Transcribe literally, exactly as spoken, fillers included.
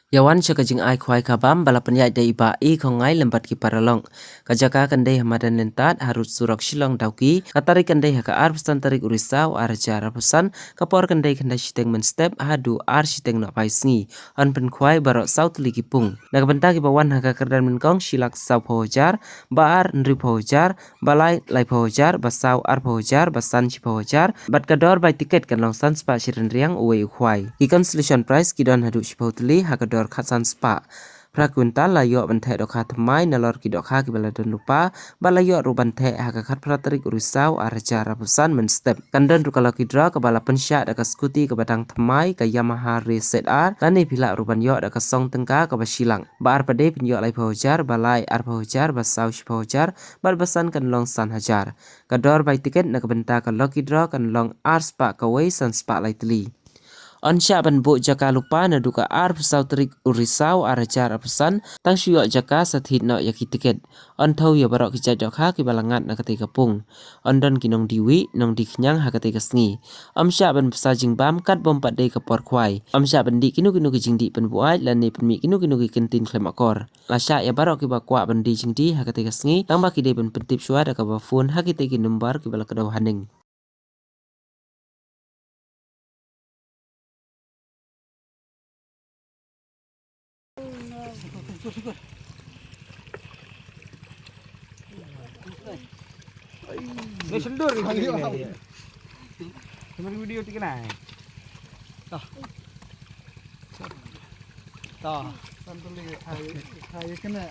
Ïa wan sha ka jingai khwai khabam ba la pynïaid da i Bah E. Khongngai lem bad ki paralok. Ka jaka kan dei ha madan Lyntat, ha rud surok Shillong Dawki. Ka tarik kan dei ha ka arphew san tarik u Risaw ar hajar arphew san. Ka por kan dei khyndai shiteng mynstep haduh ar shiteng nohphai sngi. Yn pynkhwai baroh saw tylli ki pung. Na ka bynta kiba wan ha ka kyrdan nyngkong, shi lak sawphew hajar, ba ar hynriewphew hajar, ba lai laiphew hajar, ba saw arphew hajar, ba san shiphew hajar, bad ka dor bai tiket kan long san spah shi rynriang uwei u khwai. Ki consolation prize ki don haduh shiphew tylli ha ka dor khatsan spah. Phra kwintal la ïoh ban theh dohkha thymmai nalor ki dohkha kiba la don lypa, bad la ïoh ruh ban theh ha ka khatphra tarik u Risaw ar hajar arphew san mynstep. Kan don ruh ka lucky draw kaba la pynshah da ka scooty kaba dang thymmai, ka Yamaha Race Z R, lane phi lah ruh ban ïoh da ka song tyngka kaba shi lak. Ba ar pat de phin ïoh laiphew hajar, ba lai arphew hajar, ba saw shiphew hajar, bad ba san kan long san hajar. Ka dor bai tiket na ka bynta ka lucky draw kan long ar spah kawei san spah lai tylli. Yn shah ban buh jaka lypa naduh ka arphew saw tarik u Risaw ar hajar arphew san, tang shu ïoh jaka sa thied noh ïa ki tiket. Yn thew ïa baroh ki jait dohkha kiba la ngat na katei ka pung. Yn don ki nongdie wieh, nongdie khñiang ha katei ka sngi. Ym shah ban bsa jingbam katba ym pat dei ka por khwai. Ym shah ban dih kino kino ki jingdih pynbuaid lane pynmih kino kino ki kyntien khlem akor. La shah ïa baroh kiba kwah ban die jingdie ha katei ka sngi, tangba ki dei ban pyntip shuwa da kaba phone ha kitei ki number kiba la kdew haneng. Ni sendur ni. Sendur video ti kena. Tah. Tah. Santul lagi. Hai, hai kena.